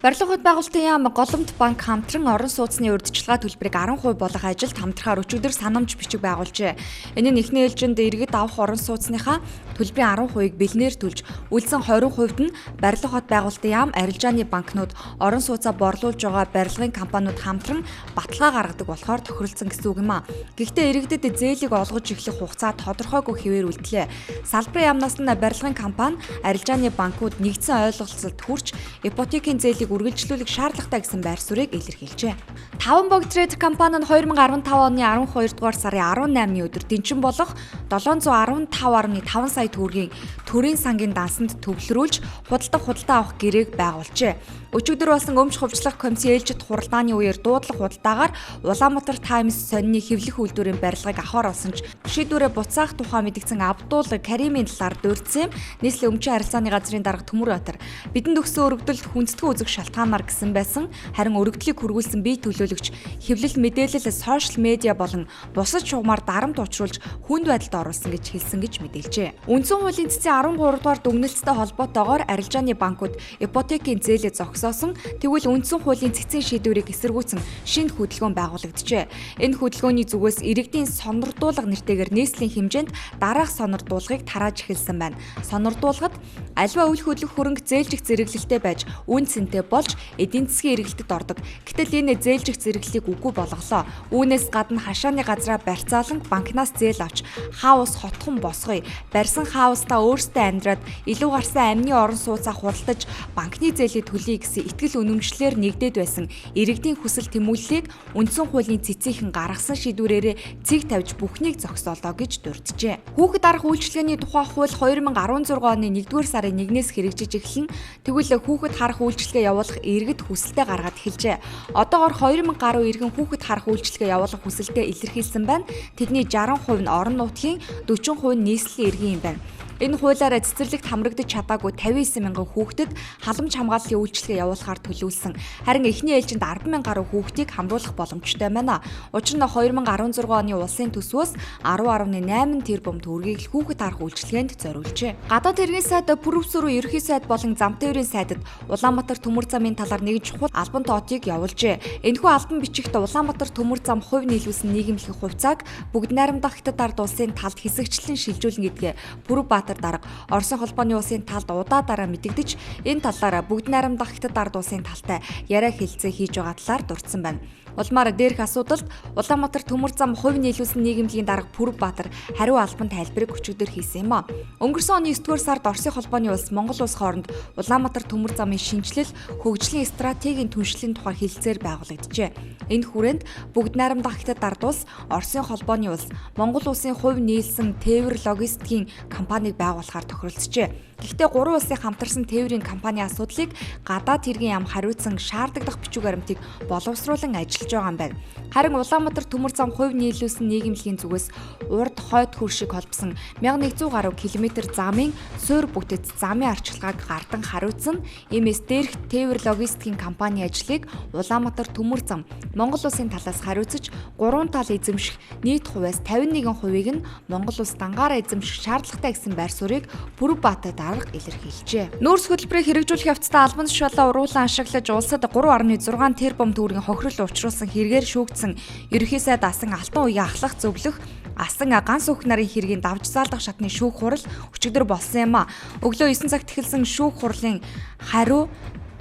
Барилга хот байгуулалтын яам Голомт банк хамтран орон сууцны урьдчилгаа төлбөрийг 10% болох ажилд хамтрахаар өчигдөр санамж бичиг байгуулжээ. Энэ нь эхний ээлжинд иргэд авах орон сууцныхаа төлбөрийн 10%-ийг бэлнээр төлж, үлдсэн 20%-д нь барилга хот байгуулалтын яам, арилжааны банкнууд, орон сууцаа борлуулж байгаа барилгын компаниуд хамтран баталгаа гаргадаг болохоор тохиролцсон гэсэн үг юм а. Гэхдээ иргэдэд зээлийг олгож эхлэх хугацаа тодорхойгүй хэвээр үлдлээ. Салбарын яамнаас нь барилгын компани, арилжааны банкуд нэгдсэн ойлголцолд хүрч ипотекийн зээлийг үргэлжлүүлэх шаардлагатай гэсэн байр суурийг илэрхийлжээ. Таван бог трейд компани нь 2015 оны 12 дугаар сарын 18-ны өдөр дэнчин болох 715.5 сая төгрөгийн төрийн сангийн дансанд төвлөрүүлж худалдаа авах гэрээг байгуулжээ. Өчигдөр болсон өмч хувьчлах комиссийн ээлжит хуралдааны үеэр дуудлага худалдаагаар Улаанбаатар Таймс сонины хэвлэх үйлдвэрийн барилгыг авахар болсон ч шийдвэрээ буцаах тухай мэдгдсэн Абдул Каримийн талаар дурдсан юм. Нийслэлийн өмчийн харилцааны газрын дарга Төмөрбаатар бидэнд өгсөн өргөдөлд хүндэтгэн үзэх шалтгаанаар гэсэн байсан. Харин өргөдлийг хүргүүлсэн бие төлөөлөгч хэвлэл мэдээлэл сошиал медиа болон бусад шугамар дарамт учруулж хүнд байдалд оруулсан гэж хэлсэн гэж мэдээлжээ. Үндсэн хуулийн цэцэн 13 дугаар дүгнэлттэй холбоотойгоор арилжааны банкуд ипотекийн зээлээ зогсоосон. Тэгвэл үндсэн хуулийн цэцэн шийдвэрийг эсэргүүцэн шинэ хөдөлгөөн байгуулагджээ. Энэ хөдөлгөөний зүгээс иргэдийн сонордуулга нэртэйгээр нийслэлийн хэмжээнд дараах сонордуулгыг тарааж эхэлсэн байна. Сонордуулгад альва үл хөдлөх хөрөнгө зээлжих зэрэглэлтэй байж үн цэнтэй болж эдийн засгийн эргэлтэд ордог. Гэтэл энэ зээлжих зэрэглэлийг үгүй болголоо. Үүнээс гадна хашааны газраа барьцаалan банкнаас зээл авч хаус хотхон босгоё. Барьсан хаустаа өөрсдөө амьдраад илүү гарсан амны орон сууцаа худалдаж банкны зээлийг төлье гэсэн итгэл үнэмшлэр нэгдээд байсан иргэдийн хүсэл тэмүүллийг үндсэн хуулийн цэцийнхэн гаргасан шийдвэрээрээ цэг тавьж бүхнийг зогсоолоо гэж дурджээ. Хүүхэд арах үйлчилгээний тухай хууль 2016 оны 1-р сарын 1-ээс хэрэгжиж эхэлнэ. Тэгвэл хүүхэд харах үйлчилгээ явуулах иргэд хүсэлтээ гаргаад эхэлжээ. Одоогор 2000 гаруй иргэн хүүхэд харах үйлчилгээ явуулах хүсэлтээ илэрхийлсэн байна. Тэдний 60% нь орон нутгийн, 40% нь нийслэлийн иргэн юм байна. Энэ хуулиараа цэцэрлэгт хамрагдаж чадаагүй 59 мянган хүүхдэд халамж хамгааллын үйлчилгээ явуулахаар төлөвлөсөн. Харин эхний ээлжинд 10 мянган гаруй хүүхдийг хамруулах боломжтой байна. Учир нь 2016 оны улсын төсвөөс 10.8 тэрбум төгрөгийг л хүүхэд харах үйлчилгээнд зориулжээ. Гадаад хэргийн сайд Пүрвсүрүү ерөнхий сайд болон зам тээврийн сайдад Улаанбаатар төмөр замын талаар нэг чухал албан тоотыг явуулжээ. Энэхүү албан бичигт Улаанбаатар төмөр зам хувь нийлүүлсэн нийгэмлэгийн хувьцааг бүгд найрамдах Хятад ард улсын талд хэсэгчлэн шилжүүлнэ гэдгээ Пүрвбаатар дарга Оросын холбооны улсын талд удаа дараа мэдэгдэж энэ талаар бүгд найрамдах Хятад ард улсын талтай яриа хэлцээ хийж байгаа талаар дурдсан байна. Улмаар дээрх асуудалд Улаанбаатар төмөр зам хувь нийлүүлсэн нийгэмлэгийн дарга Пүрвбаатар хариу албан тайлбарыг өчигдөр хийсэн юм а. Өнгөрсөн оны 9-р сард Оросын холбооны улс Монгол улс хооронд Улаанбаатар төмөр замын шинэчлэл хөгжлийн стратегийн түншлэлийн тухай хэлэлцээр байгуулагджээ. Энэ хүрээнд бүгд найрамдах Хятад ард улс, Оросын холбооны улс, Монгол улсын хувь нийлсэн тээвэр логистикийн компанийг байгуулахаар тохиролцжээ. Гэхдээ гурван улсын хамтарсан тээврийн компани асуудлыг гадаад хэргийн яам хариуцсан шаардлагадах бичиг баримтыг боловсруулан ажиллаж байгаа юм байна. Харин Улаанбаатар төмөр зам хувь нийлүүлсэн нийгэмлэгийн зүгээс урд хойд хөршиг холбосон 1100 гаруй километр замын суур бүтэц замын арчилгааг гардан хариуцсан. Иймээс дээрх тээвэр логистикийн компани ажлыг Улаанбаатар төмөр зам Монгол улсын талаас хариуцаж гурван тал эзэмших нийт хувиас 51%-ийг нь Монгол улс дангаараа эзэмших шаардлагатай гэсэн байр суурийг Пүрвбаатар дарга илэрхийлжээ. Нүүрс хөтөлбөрийг хэрэгжүүлэх явцдаа албан тушаалаа уруулан ашиглаж улсад 3.6 тэрбум төгрөгийн хохирол учруулсан хэрэгээр шүүгдсэн ерөнхий сайд асан алтан уяа ахлах зөвлөх асан ганц өөх нарын хэргийн давж заалдах шатны шүүх хурал өчигдөр болсон юм а. Өглөө 9 цагт эхэлсэн шүүх хурлын хариу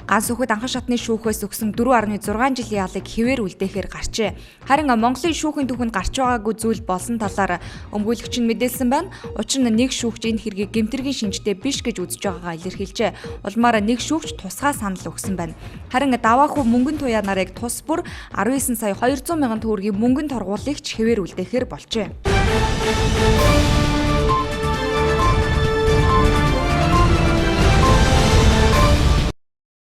ганц өөхөд анхан шатны шүүхээс өгсөн 4.6 жилийн ялыг хэвээр үлдээхээр гарчээ. Харин Монголын шүүхийн түүхэнд гарч байгаагүй зүйл болсон талаар өмгөөлөгч нь мэдээлсэн байна. Учир нь нэг шүүгч энэ хэргийг гэмтэргийн шинжтэй биш гэж үзэж байгаагаа илэрхийлжээ. Улмаар нэг шүүгч тусгай санал өгсөн байна. Харин даваахүү мөнгөн туяа нарыг тус бүр 19 сая 200 мянган төгрөгийн мөнгөн торгуулыг ч хэвээр үлдээхээр болжээ.